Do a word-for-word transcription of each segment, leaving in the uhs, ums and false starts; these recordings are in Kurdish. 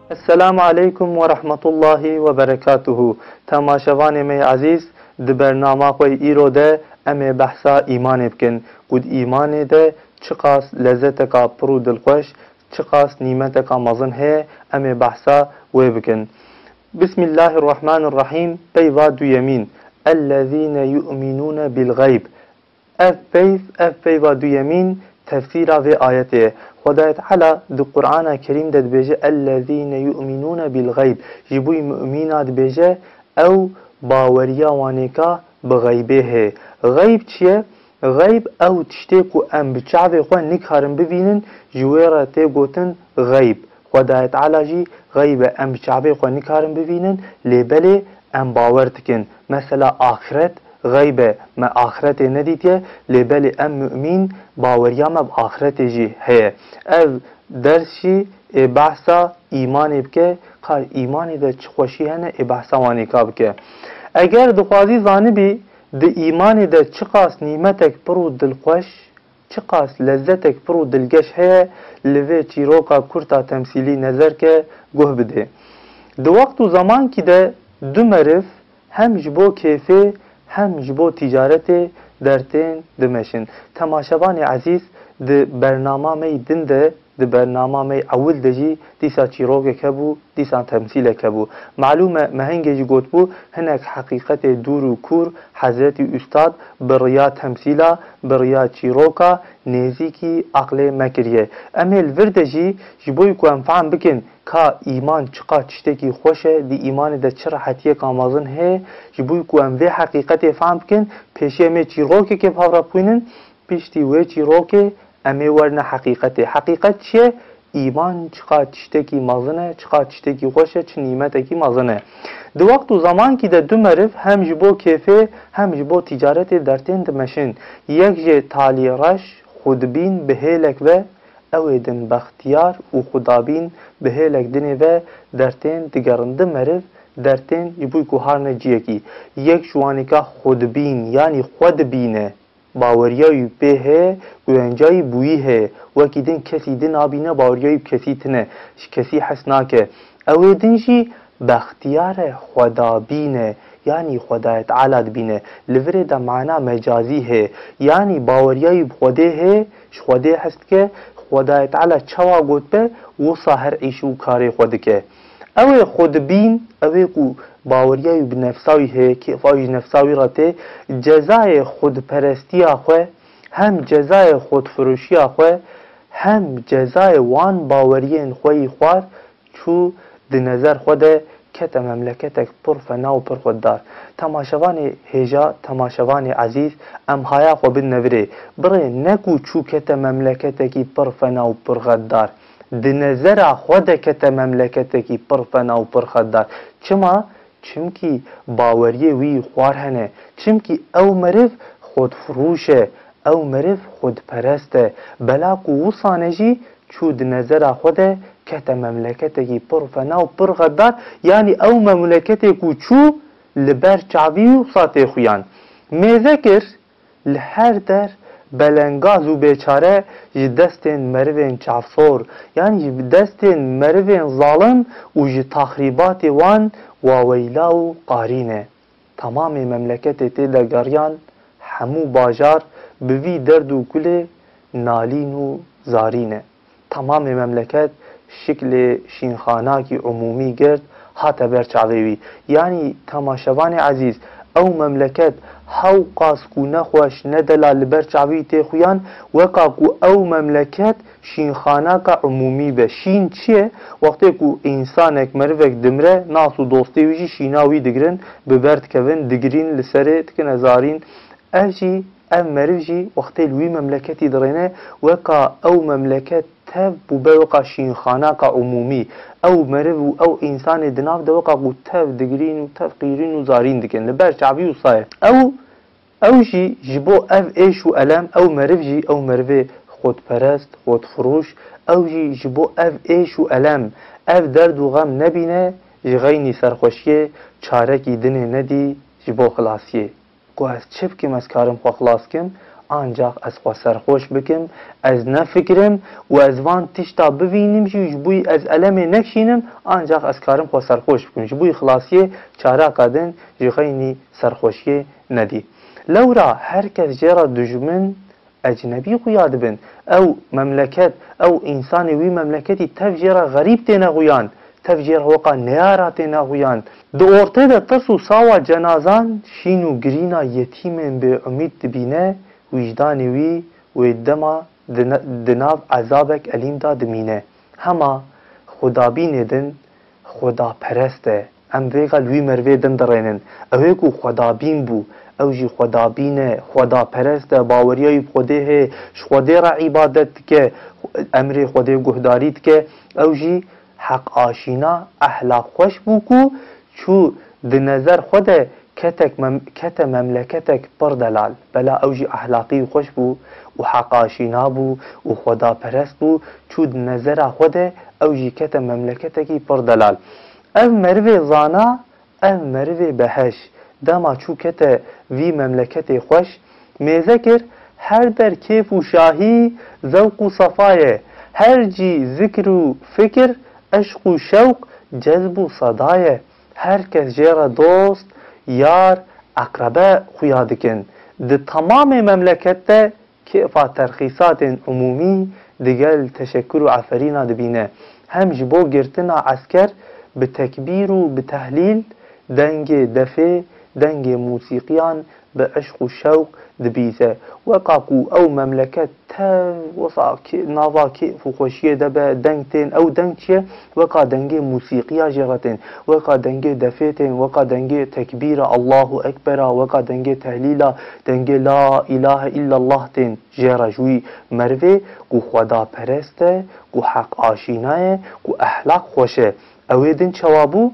Esselamu aleykum ve rahmetullahi ve berekatuhu. Temaşevanê me yê ezîz, di bernama xwe yê îro de em ê behsa îmanê bikin. Ku di îmanê de çiqas lezzeteka pir û dilxweş, çiqas nîmeteka mezin heye, em ê behsa wê bikin. Bismillahirrahmanirrahîm. Peyva duyemîn. Ellezîne yu'minûne bil gayb. Ev peyv, ev peyva duyemîn tefsîra vê ayetê ye. Xwedayê Teala di Qur'ana Kerîm de dibêje, "Ellezîne yu'minûne bil gayb." Ji bo yî mumîna dibêje, ew baweriya wanêka bi xeybê heye. Xeyb çi ye? Xeyb ew tiştê ku em bi çavê xwe nikarin bibînin, ji wê re tê gotin xeyb. Xwedayê Teala jî xeyb e, em bi çavê xwe nikarin bibînin, lê belê em bawer dikin. Mesela axiret xeyb e, me axiretê nedîtiye, lê belê em mumîn baweriya me bi axiretê jî heye. Ev ders jî ê behsa îmanê bike, ka îmanê de çi xweşî hene ê behsa wanêka bike. Eger dixwazî zanibî di îmanê de çiqas nîmetek pir û dilxweş, çiqas lezzetek pir û dilgeş heye, li vê çîroka kurt a temsîlî nezer ke, guh bidê. Di wext û zemankî de du meriv hem ji bo kêfê hem ji bo tîcaretê dertên dimeşin. Temaşevanê ezîz, di bernama me yî din de, di bernama me yî ewil de jî dîsa çîrokek hebû, dîsa temsîlek hebû. Malûm e, me hingê jî gotbû, hinek heqîqetê dûr û kûr Hezretî Ustad bi riya temsîla, bi riya çîroka nêzîkî aqlê me kiriye. Em ê li vir de jî ji bo ku em fehm bikin ka îman çiqa tiştekî xweş e, di îmanê de çi rehetiyeka mezin heye, ji bo ku em vê heqîqetê fehm bikin, pêşî em ê çîrokekê bi hev re bixwînin, piştî wê çîrokê em ê werine heqîqetê. Heqîqet çi ye? Îman çiqa tiştekî mezin e, çiqa tiştekî xweş e, çi nîmetekî mezin e. Di wext û zemankî de du meriv hem ji bo kêfê hem ji bo tîcaretê dertên dimeşin. Yek jê talî reş, xwedibîn bi hêlek ve, ew ê din bextiyar û xwedabîn bi hêlek dinê ve dertên digerin. Du meriv dertên ji bo ku harine ciyekî. Yek ji wanêka xwedibîn, yanî xwe dibîne. Baweriya wî pê heye, guvenca wî bi wî heye. Wekî din kesî din nabîne, baweriya wî bi kesî tine. Ji kesî hes nake. Ew ê din jî bextiyar e, xwedabîn e. Yanî Xwedayê Teala dibîne. Li virê de mana mecazî heye. Yanî baweriya wî bi Xwedê heye, ji Xwedê hes dike, Xwedayê Teala çawa gotbe, wisa her îş û karê xwe dike. Ew ê xwedibîn, ew ê ku baweriya wî bi nefsa wî heye, kêfa wî ji nefsa wî re tê, cezayê xwedperestiya xwe, hem cezayê xwedfiroşiya xwe, hem cezayê wan baweriyên xwe yî xwar, çû di nezer xwe de kete memleketek pir fena û pir xwedar. Temaşevanê hêja, temaşevanê ezîz, em haya xwe bin nevirê. Birê ne ku çû kete memleketekî pir fena û pir xeddar. Di nezera xwe de kete memleketekî pir fena û pir xeddar. Çima? Çimkî baweriyê wî xwar hene. Çimkî ew meriv xwedfirûş e. Ew meriv xwedperest e. Bela ku wisa ne jî çû di nezera xwe de kete memleketekî pir fena û pir xeddar. Yanî ew memleketê ku çû li ber çavî wî wisa tê xuyan. Mêze kir, li her der belengaz û bêçare ji destên merivên çavsor, yanî ji destên merivên zalim û ji taxrîbatê wan waweyla û qarî ne. Temamê memleketê tê de geriyan, hemû bajar bi vî derd û kulê nalîn û zarî ne. Temamê memleket şiklê şînxanakî umûmî girt, hate ber çavê wî. Yanî temaşevanê ezîz, ew memleket hewqas ku nexweş, ne delal li ber çavî wî tê xuyan, weka ku ew memleket şînxanaka umûmî be. Şîn çi ye? Wextê ku însanek, merivek dimire, nas û dostê wî jî şîna wî digirin, bi ber dikevin, digirîn, li serê dikine zarîn. Ev jî, ev meriv jî wextê li wî memleketî dirêne, weka ew memleket tev bûbe weka şînxanaka umûmî. Ew meriv û ew însanê di nav de weka ku tev digirîn û tev qîrîn û zarîn dikin. Li ber çavî wisa ye. Ew, ew jî ji bo ev êş û elem, ew meriv jî, ew merivê xwedperest, xwedfirûş, ew jî ji bo ev êş û elem, ev derd û xem nebîne, ji xeynî serxweşiyê çarekî dinê nedî ji bo xilasiyê. Ku ez çi bikim, ez karim xwe xilas kim? Ancax ez xwe serxweş bikim, ez nefikirim û ez van tişta bivînim jî, ji bo ez elemê nekişînim, ancax ez karim xwe serxweş bikim. Ji bo xilasiyê çareka din ji xeynî serxweşiyê nedî. Lewra her kes jê re dijmin, ecnebî xuya dibin. Ew memleket, ew însanê wî memleketî tev jê re xerîb têne xuyan, tev jê re weqa neyara têne xuyan. Di ortê de tirs û sawa cenazan, şîn û girîna yetîmên bêumîd dibîne, wijdanê wî wê dema di ne-, di nav ezabek elîm de dimîne. Hema xwedabînê din xwedaperest e. Em vêga li wî merivê din dirênin. Ew ê ku xwedabîn bû, ew jî xwedabîn e, xwedaperest e, baweriya wî bi Xwedê heye, ji Xwedê re îbadet dike, emrê Xwedê guhdarî dike, ew jî heqaşîna, ehlaq xweş bû ku çû di nezer xwe de ketek mem-, kete memleketek pir delal. Bela ew jî ehlaqî xweş bû û heqaşîna bû û xwedaperest bû, çû di nezera xwe de ew jî kete memleketekî pir delal. Ev merivê zana, ev merivê beheş, dema çû kete vî memleketê xweş, mêze kir, her der kêf û şahî, zewq û sefa ye, her cî zikr û fikir, eşq û şewq, cezb û seda ye. Her kes jê re dost, yar, eqrebe xuya dikin. Di temamê memleket de kêfa terxîsatên umûmî digel teşekkur û eferîna dibîne. Hem ji bo girtina esker bi tekbîr û bi tehlîl, dengê defê, dengê mûsîqiyan bi eşq û şewq dibîze. Weka ku ew memleket tev wisa kê-, nava kêf û xweşiyê de be, deng tên, ew deng çi ye? Weka dengê mûsîqiya jê re tên, weka dengê defê tên, weka dengê tekbîra Allahu Ekbera, weka dengê tehlîla, dengê La ilahe illallah tên jê re, ji wî merivê ku xwedaperest e, ku heq aşîna ye, ku ehlaq xweş e. Ew ê din çawa bû?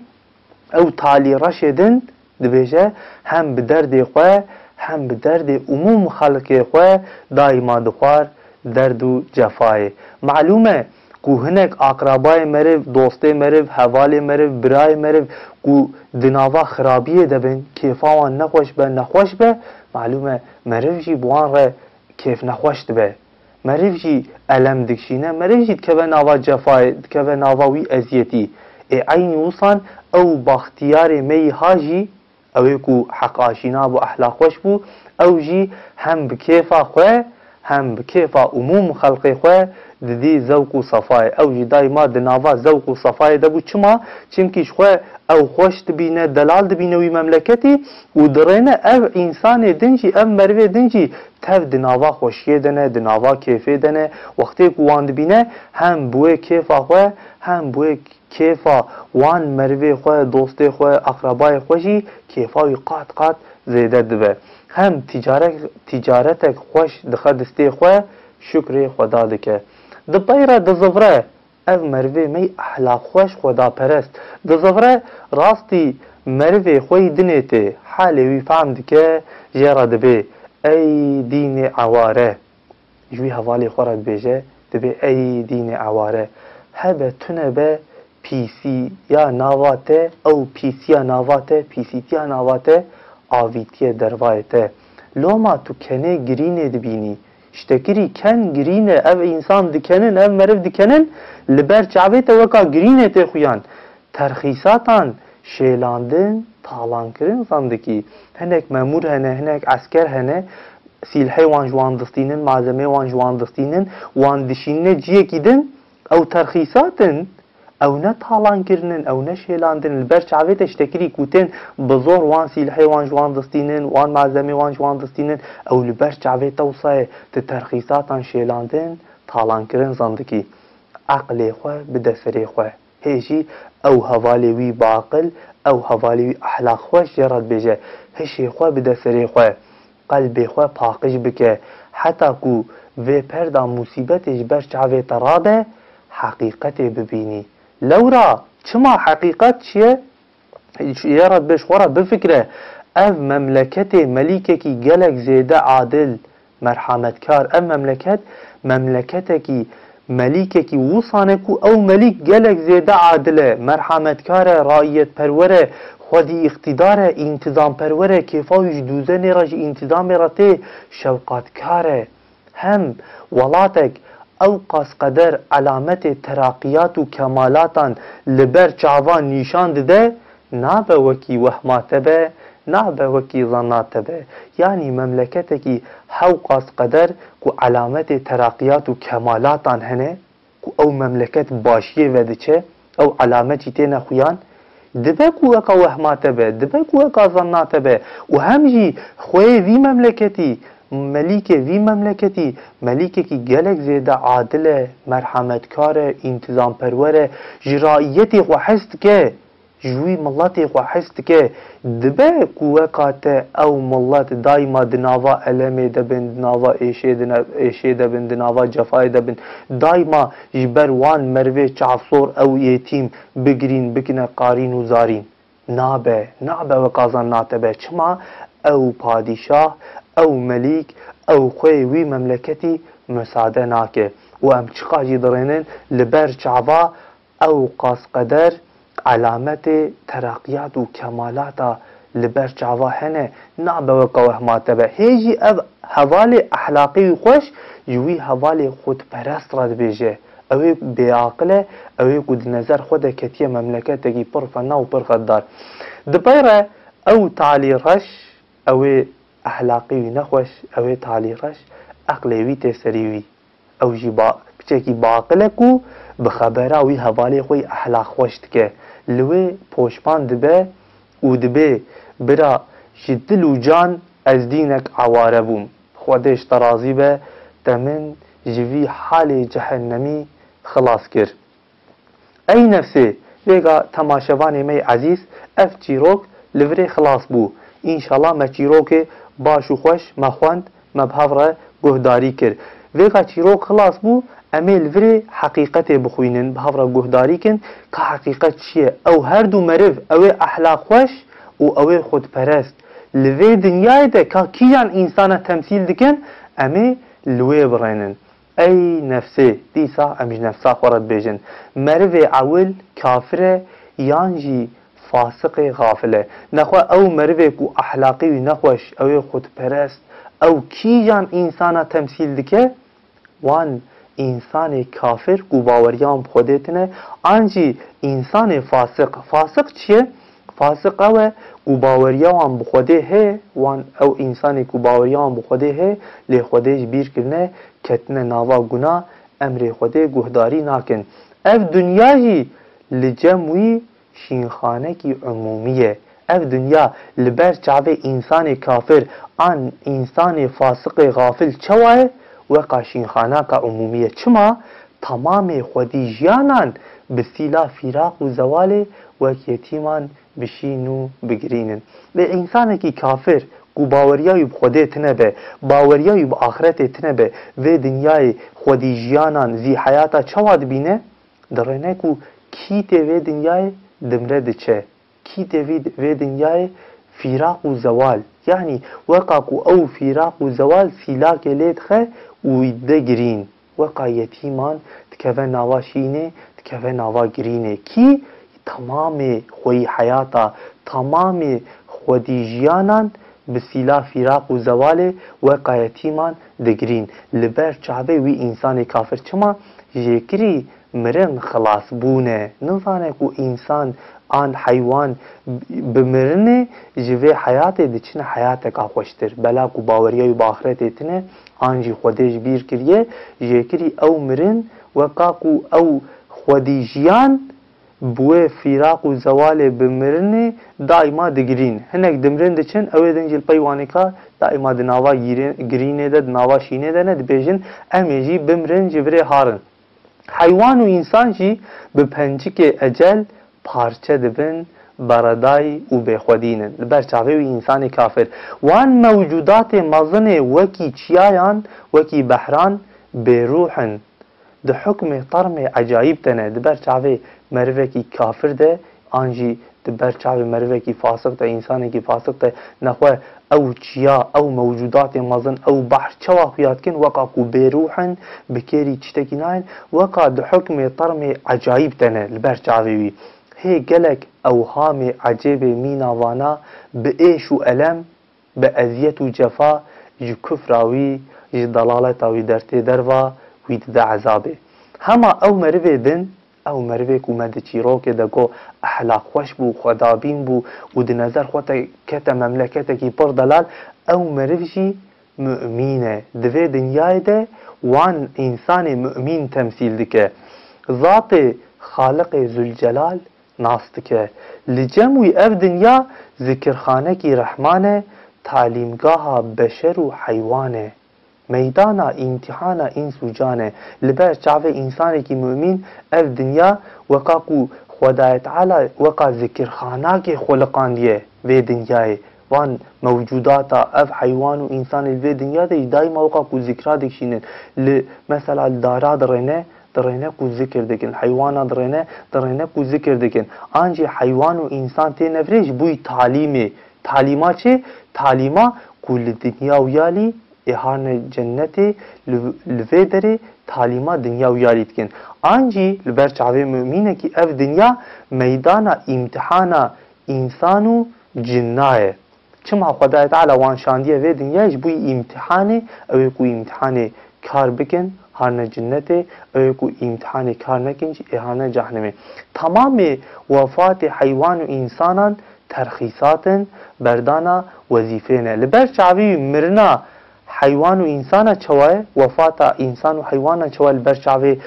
Ew talî reşê din dibêje, hem bi derdê xwe, hem bi derdê umûm xelkê xwe daîma dixwar derd û cefayê. Malûm e ku hinek aqrabayê meriv, dostê meriv, hevalê meriv, birayê meriv ku di nava xirabiyê de bin, kêfa wan nexweş be, nexweş be, malûm e meriv jî bi wan re kêfnexweş dibe. Meriv jî elem dikişîne, meriv jî dikeve nava cefayê, dikeve nava wî eziyetî. Ê eynî wisan ew baxtiyarê me yî ha jî, ew ê ku heq aşîna bû, ehlaq xweş bû, ew jî hem bi kêfa xwe, hem bi kêfa umûm xelqê xwe didî zewq û sefayê. Ew jî daîma di nava zewq û sefayê de bû. Çima? Çimkî ji xwe ew xweş dibîne, delal dibîne wî memleketî û dirêne ev însanê din jî, ev merivê din jî tev di nava xweşiyê de ne, di nava kêfê de ne. Wextê ku wan dibîne, hem bi wê kêfa xwe, hem bi wê kêfa wan merivê xwe, dostê xwe, eqrebayê xwe jî kêfa wî qat qat zêde dibe. Hem tîcare-, tîcaretek xweş dixe distê xwe, şukrê Xweda dike. Dipeyre, dizivre. Ev merivê me yî ehlaqxweş, xwedaperest. Dizivre rastî merivê xwe yî dinê tê, halê wî fehm dike, jê re dibê, ey dînê eware. Ji wî hevalê xwe re dibêje, dibê, ey dînê eware. Hebe tune be pîsiya nava te, ew pîsiya nava te, pîsîtiya nava te avîtiye dervayê te. Loma tu kenê girînê dibînî. Ştekirî ken girîn e, ev însan dikenin, ev meriv dikenin, li ber çavê te weka girînê tê xuyan. Terxîsatan, şêlandin, talankirin zan dikî. Hinek memûr hene, hinek esker hene, sîlhê wan ji wan distînin, malzemê wan ji wan distînin, wan dişînine ciyekî din, ew terxîsat in, ew ne talankirinin, ew ne şêlandin, li ber çavê te ştekirî ku tên bi zor wan sîlhê wan ji wan distînin, wan malzemê wan ji wan distînin, ew li ber çavê te wisa ye, tu terxîsatan, şêlandin, talankirin zan dikî. Eqlê xwe bide serê xwe. Hê jî ew hevalê wî baqil, ew hevalê wî ehlaqxweş jê re dibêje, hişê xwe bide serê xwe. Qelbê xwe paqij bike, heta ku vê perda musîbetê ji ber çavê te rabe, heqîqetê bibînî. Lewra çima heqîqet çi ye? Yê re dibê ji xwe re bifikire, ev memleketê melîkekî gelek zêde adil, merhametkar, ev memleket, memleketekî Melîkekî wisan e ku ew melîk gelek zêde adil e, merhametkar e, raiyetperwer e, xwedî îqtîdar e, întîzamperwer e, kêfa wî ji dûzenê re, ji întîzamê re tê, şewqatkar e. Hem welatek ew qas qeder elametê teraqiyat û kemalatan li ber çavan nîşan dide, nabe wekî wehma te be, nabe wekî zanna te be. Yanî memleketekî hewqas qeder ku elametê teraqiyat û kemalatan hene, ku ew memleket bi başiyê ve diçe, ew elamet jî têne xuyan, dibe ku weka wehma te be, dibe ku weka zanna te be û hem jî xweyê vî memleketî, melîkê vî memleketî, melîkekî gelek zêde adil e, merhametkar e, întîzamperwer e, ji raiyetê xwe hez dike. Ji wî miletê xwe hez dike, dibe ku weka te ew milet daîma di nava elemê de bin, di nava êşê de ne-, êşê de bin, di nava cefayê de bin, daîma ji ber wan merivê çavsor ew yetîm bigirîn, bikine qarîn û zarîn. Nabe, nabe weka zanna te be. Çima? Ew padîşah, ew melîk, ew xwê wî memleketî misade nake. Û em çiqa jî dirênin li ber çava ew qas qeder elametê teraqiyat û kemalata li ber çava hene, nabe weka wehma te be. Hê jî ev hevalê ehlaqî wî xweş ji wî hevalê xwedperest re dibêje. Ew ê bêaqil e, ew ê ku di nezer xwe de ketiye memleketekî pir fena û pir xetdar. Di pey re ew talî reş, ew ê ehlaqî wî nexweş, ew ê talî reş, eqlê wî tê serî wî. Ew jî ba-, piçekî baqil e ku bi xebera wî hevalê xwe yî ehlaq xweş dike. Li wê poşman dibe û dibê, bira, ji dil û can ez dînek eware bûm. Xwedê ji te razî be, te min ji vî halê cehennemî xilas kir. Ey nefsê, vêga temaşevanê me yê ezîz, ev çîrok li virê xilas bû. Înşallah me çîrokê baş û xweş me xwend, me bi hev re guhdarî kir. Vêga çîrok xilas bû, em ê li virê heqîqetê bixwînin, bi hev re guhdarî kin ka heqîqet çi ye. Ew her du meriv, ew ê ehlaq xweş û ew ê xwedperest, li vê dinyayê de ka kîjan însana temsîl dikin, em ê li wê birênin. Ey nefsê, dîsa em ji nefsa xwe re dibêjin, merivê ewil kafir e yan jî fasiqê xafil e. Nexwe ew merivê ku ehlaqî wî nexweş, ew ê xwedperest, ew kîjan însana temsîl dike? Wan însanê kafir ku baweriya wan bi Xwedê tine, an jî însanê fasiq. Fasiq çi ye? Fasiq ew e ku baweriya wan bi Xwedê heye, wan ew însanê ku baweriya wan bi Xwedê heye, lê Xwedê ji bîr kirine, ketine nava guna, emrê Xwedê guhdarî nakin. Ev dinya jî li cem wî şînxanekî umûmî ye. Ev dinya li ber çavê însanê kafir an însanê fasiqê xafil çawa ye? Weqa şînxanaka umûmî ye. Çima? Temamê xwedî jiyanan bi sîla fîraq û zewalê wek yetîman bişîn û bigirînin. Lê însanekî kafir ku baweriya wî bi Xwedê tine be, baweriya wî bi axretê tine be, vê dinyayê xwedî jiyanan zî heyata çawa dibîne? Dirêne ku kî tê vê dinyayê dimre diçe. Kî tê vî, vê dinyayê fîraq û zewal. Yanî weqa ku ew fîraq û zewal sîlakê lê dixe û wî dide girîn. Weqa yetîman dikeve nava şînê, dikeve nava girînê. Kî temamê xweyî heyata, temamê xwedî jiyanan bi sîla fîraq û zewalê weqa yetîman digirîn. Li ber çavê wî însanê kafir çima jêkirî mirin xilas bûne. Nizane ku însan an heywan bi mirinê ji vê heyatê diçine heyateka xweştir. Bela ku baweriya wî bi axretê tine, an jî Xwedê ji bîr kiriye, jêkirî ew mirin, weka ku ew xwedî jiyan bi wê fîraq û zewalê bi mirinê daîma digirîn. Hinek di mirin diçin, ew ê din jî li pey wanêka daîma di nava gîrê-, girînê de, di nava şînê de ne, dibêjin, em ê jî bimirin, ji virê harin. Heywan û însan jî bi pencikê ecel parçe dibin, beredayî û bêxwedîn in. Li ber çavê wî însanê kafir. Wan mewcudatê mezinê wekî çiyayan, wekî behran bêrûh in. Di hukmê termê ecayîb de ne. Di ber çavê merivekî kafir de, an jî di ber çavê merivekî fasiq de, însanekî fasiq de, nexwe ew çiya, ew mewcudatê mezin, ew behr çawa xuya dikin, weka ku bêrûh in, bi kêrî tiştekî nayên, weka di hukmê termê ecayîb de ne li ber çavê wî. Hê gelek ewhamê ecêbê mîna vana bi êş û elem, bi eziyet û cefa ji kufra wî, ji delaleta wî dertê derva, wî dide ezabê. Hema ew merivê din, ew merivê ku me di çîrokê de got ehlaq xweş bû, xwedabîn bû û di nezer xwe te kete memleketekî pir delal, ew meriv jî mumîn e. Di vê dinyayê de wan însanê mumîn temsîl dike. Zatê Xaliqê Zülcelal nas dike. Li cem wî ev dinya zikirxanekî Rehman e, talîmgaha beşer û heywan e. Meydana îmtîhana îns û can e. Li ber çavê însanekî mumîn ev dinya weka ku Xwedayê Teala weka zikirxanakê xuliqandiye vê dinyayê. Van mewcudata ev heywan û însanê li vê dinya de jî daîma weka ku zikra dikişînin. Li mesela li dara dirêne, dirêne ku zikir dikin. Heywana dirêne, dirêne ku zikir dikin. An jî heywan û însan têne virê ji bo yî talîmê. Talîma çi? Talîma ku li dinya wiyalî ê harne cennetê, li, li vê derê talîma dinya wiyalî dikin. An jî li ber çavê mumînekî ev dinya meydana îmtihana însan û cinna ye. Çima Xwedayê Teala wan şandiye vê dinyayê ji bo îmtihanê, ew ê ku îmtihanê kar bikin, harine cinnetê, ew ê ku îmtihanê kar nekin jî ê harine cehnemê. Tamamê wefatê heywan û însanan terxîsat in, berdana wezîfê ne. Li ber çavî mirina heywan û însana çawa ye? Wefata însan û heywana çawa ye li ber çavê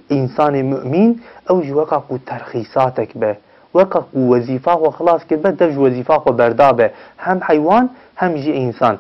însanê mumîn? Ew jî weka ku terxîsatek be. Weka ku wezîfa xwe xilas kiribe, dev ji wezîfa xwe berdabe. Hem heywan, hem jî însan.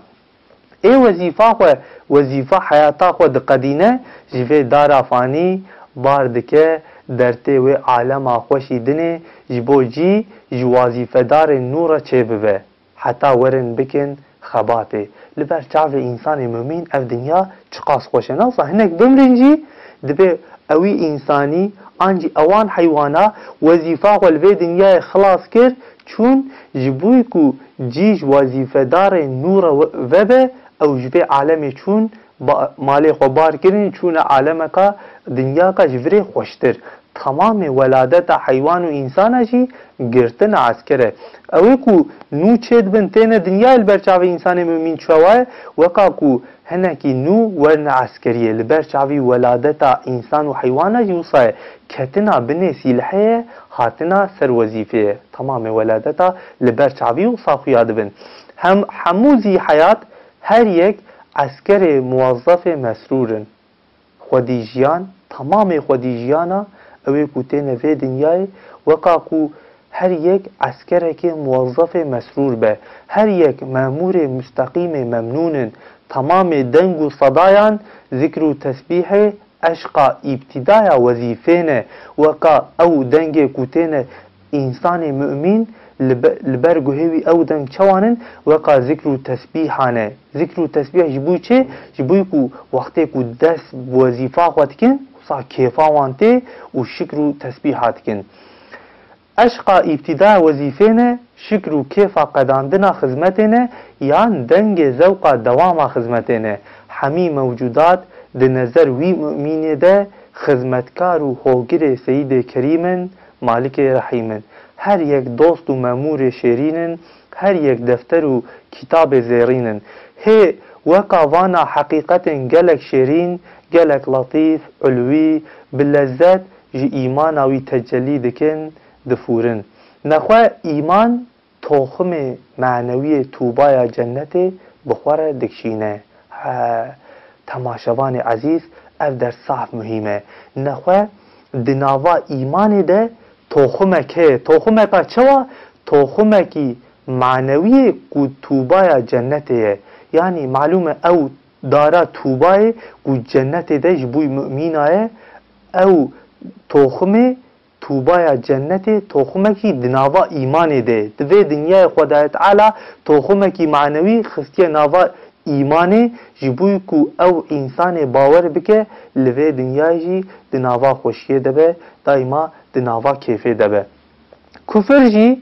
Ê wezîfa xwe, wezîfa heyata xwe diqedîne, ji vê dara fanî bar dike, dertê wê alema xweşî dinê, ji bo cî ji wazîfedarên nû re çêbibe. Heta werin bikin xebatê. Li ber çavê însanê mumîn ev dinya çiqas xweş e. Nasa hinek bimrin jî, dibê ewî însanî an jî ewan heywana wezîfa xwe li vê dinyayê xilas kir, çûn ji bo ku cî ji wazîfedarên nû re we-, vebe, ew ji vê alemê çûn, ba-, malê xwe bar kirin, çûne alemeka, dinyaka ji virê xweştir. Tamamê weladeta heywan û însana jî girtina esker e. Ew ê ku nû çêdibin têne dinyayê li ber çavê însanê mumîn çawa ye, weka ku hinekî nû werine eskeriyê. Li ber çavî weladeta însan û heywana jî wisa ye. Ketina binê sîlhê ye, hatina ser wezîfê ye. Tamamê weladeta li ber çavî wisa xuya dibin. Hem, hemû zî heyat her yek eskerê muwezzefê mesrûr in. Xwedî jiyan, tamamê xwedî jiyana ew ê ku têne vê dinyayê, weka ku her yek eskerekê muwezzefê mesrûr be, her yek memûrê musteqîmê memnûn in, tamamê deng û sedayan zikr û tesbîhê eşqa îbtîdaya wezîfê ne, weka ew dengê ku têne Însanê mumîn li be-, li ber guhê wî ew deng çawan in, weka zikr û tesbîhan e. Zikr û tesbîh ji bo çi? Ji bo ku wextê ku dest bi wezîfa xwe dikin, wisa kêfa wan tê û şikr û tesbîha dikin. Eşqa îbtîdaya wezîfê ne, şikr û kêfa qedandina xizmetê ne, yan dengê zewqa dewama xizmetê ne. Hemî mewcudat di nezer wî mumînê de xizmetkar û hogirê Seyîdê Kerîm in, Malikê Rehîm in. Her yek dost û memûrê şêrîn in, her yek defter û kitabê zêrîn in. Hê weka vana heqîqetên gelek şêrîn, gelek letîf, ulwî, bi lezzet ji îmana wî tecellî dikin, difûrin. Nexwe îman toximê manewiyê tûbaya cennetê bi xwe re dikişîne. He, temaşevanê ezîz, ev ders zaf muhîm e. Nexwe di nava îmanê de toximek heye. Toximeka çawa? Toximekî manewiyê ku tûbaya cennetê ye. Yanî malûm e ew dara tûbayê ku cennetê de ji bo mumîna ye, ew toximê tûbaya cennetê toximekî di nava îmanê de ye. Di vê dinyayê Xwedayê Teala toximekî manewî xistiye nava îmanê, ji bo ku ew însanê bawer bike, li vê dinyayê jî di nava xweşiyê de be, daîma di nava kêfê de be. Kufir jî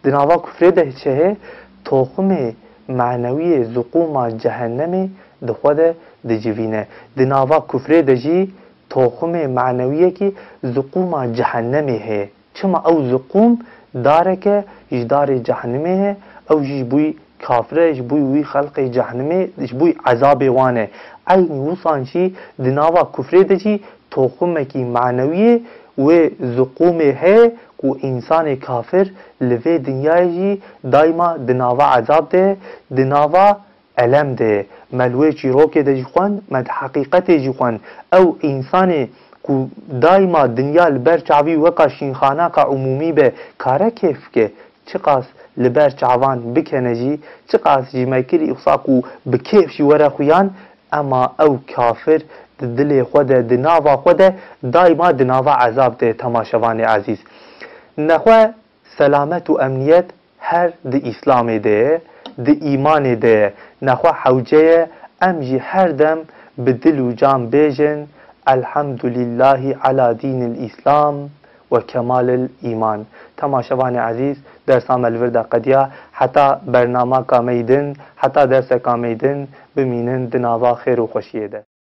di nava kufrê de çi heye? Toximê manewiyê ziqûma cehennemê di xwe de dicivîne. Di nava kufrê de jî toxumê manewiyekî ziqûma cehennemê heye. Çima ew ziqûm dareke ji darê cehennemê heye, ew jî ji bo wî kafir e, ji bo wî xelqê cehennemê, ji bo ezabê wan e. Eynî wisan jî di nava kufrê de jî toxumekî manewiyê wê ziqûmê heye ku însanê kafir li vê dinyayê jî daîma di nava ezab de ye, di nava elem de ye. Me li wê çîrokê de jî xwend, me di heqîqetê jî xwend. Ew însanê ku daîma dinya li ber çavî weka şînxanaka umûmî be, kare kêf bike, çiqas li ber çavan bikene jî, çiqas ji me kirî wisa ku bi kêf jî were xuyan, ema ew kafir di dilê xwe de, di nava xwe de, daîma di nava ezab de ye, temaşevanê ezîz. Nexwe selamet û emniyet her di Îslamê de ye, di îmanê de ye. Nexwe hewce ye em jî her dem bi dil û can bêjin, Elhamdulîllahî ala dînil Îslam we kemalil îman. Temaşevanê ezîz, dersa me li vir de qediya. Heta bernamaka me yî din, heta derseka me yî din, bimînin di nava xêr û xweşiyê de.